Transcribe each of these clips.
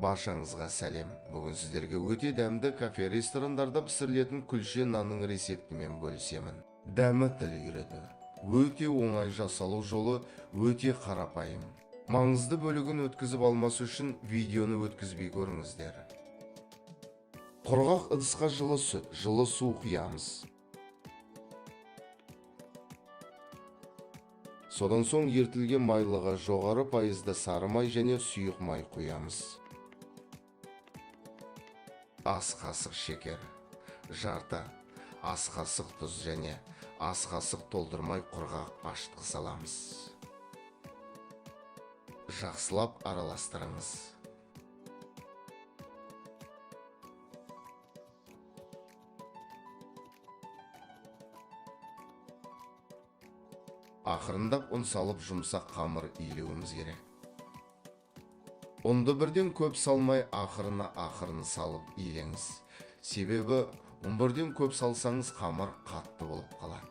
Баршаңызға сәлем. Бүгін сіздерге өте дәмді кафе ресторандарда пісірілетін күлше нанның рецептімен бөлісемін. Дәмі тіл үйретеді. Өте оңай жасалу жолы өте қарапайым. Маңызды бөлігін өткізіп алмас үшін видеоны өткізбей көріңіздер. Құрғақ ыдысқа жылы сүт, жылы су құямыз. Содан соң ертілген майлыға жоғары пайызды сары май және сұйық май құямыз. Ас қасық шекер, жарты ас қасық тұз және ас қасық толтырмай құрғақ ашытқы саламыз. Жақсылап араластырыңыз. Ақырындап ұн салып жұмсақ қамыр илеуіміз керек. Ұнды бірден көп салмай ақырын салып илеңіз. Себебі ұн бірден көп салсаңыз қамыр қатты болып қалады.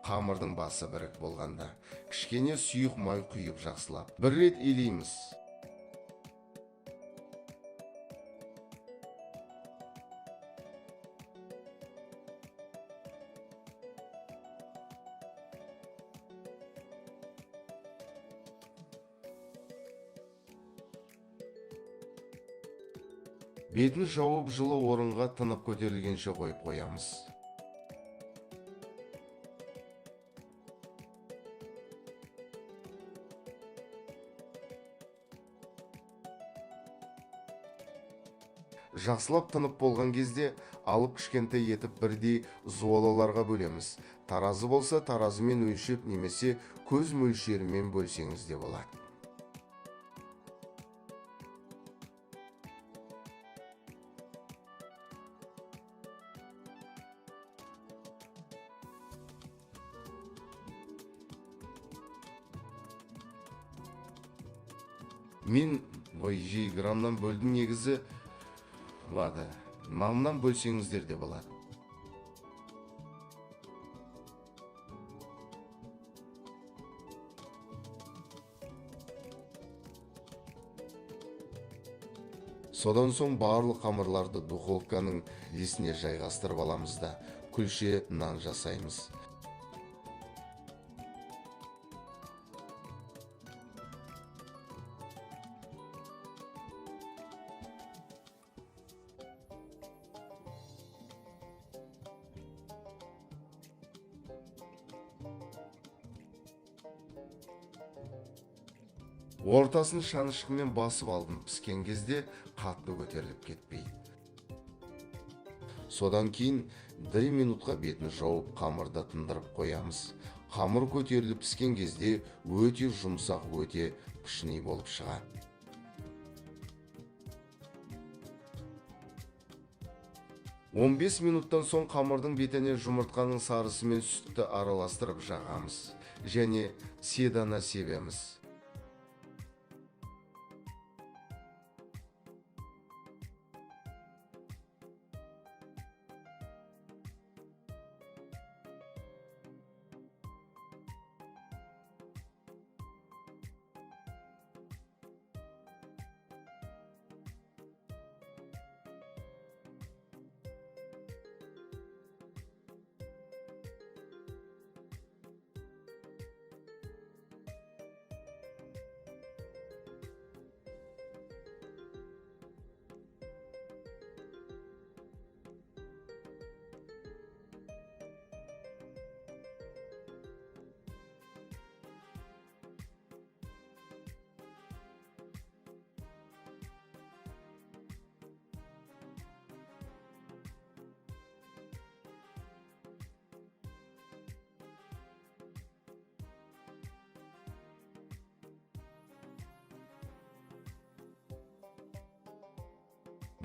Қамырдың басы бірік болғанда кішкене сұйық май құйып жақсылап бір рет илейміз. Бетін жауып жылы орынға тынып көтерілгенше қойып қоямыз. Жақсылап тынып болған кезде алып кішкентай етіп бірдей зуалаларға бөлеміз. Таразы болса таразымен өлшеп немесе көз мөлшерімен бөлсеңіз де болады. Мен граммнан бөлдім негізі. Болады. Мамнан бөлсеңіздер де болады. Содан соң барлық қамырларды духовканың лисіне жайғастырып аламыз да күлше нан жасаймыз. Ортасын шанышқымен басып алдым, піскен кезде қатты көтеріліп кетпейді. Содан кейін 1 минутқа бетін жауып қамырды тындырып қоямыз. Қамыр көтеріліп піскен кезде өте жұмсақ, өте пішіней болып шығады. 15 минуттан соң қамырдың бетіне жұмыртқаның сарысымен сүтті араластырып жағамыз және седана себеміз.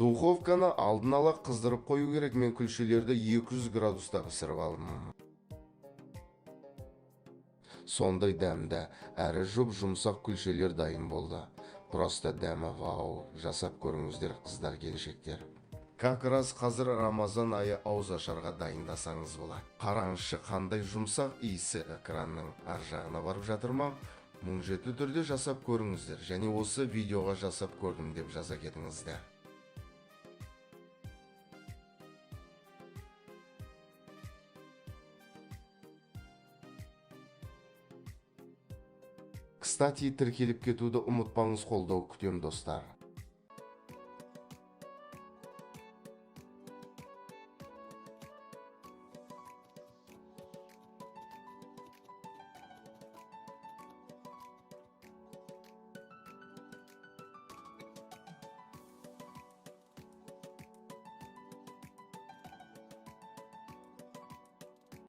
Духовканы алдын ала қыздырып қою керек. Мен күлшелерді 200 градуста пісіріп алдым. Сондай дәмді, әрі жұп-жұмсақ күлшелер дайын болды. Просто дәмі вау, жасап көріңіздер, қыздар, келіншектер. Как раз қазір Рамазан айы, ауыз ашарға дайындасаңыз болады. Қараңызшы, қандай жұмсақ, иісі экранның ар жағына барып жатыр ма? Міндетті түрде жасап көріңіздер және осы видеоға жасап көрдім деп жаза кетіңіздер. Кстати, тіркеліп кетуді ұмытпаңыз, қолдау күтем, достар.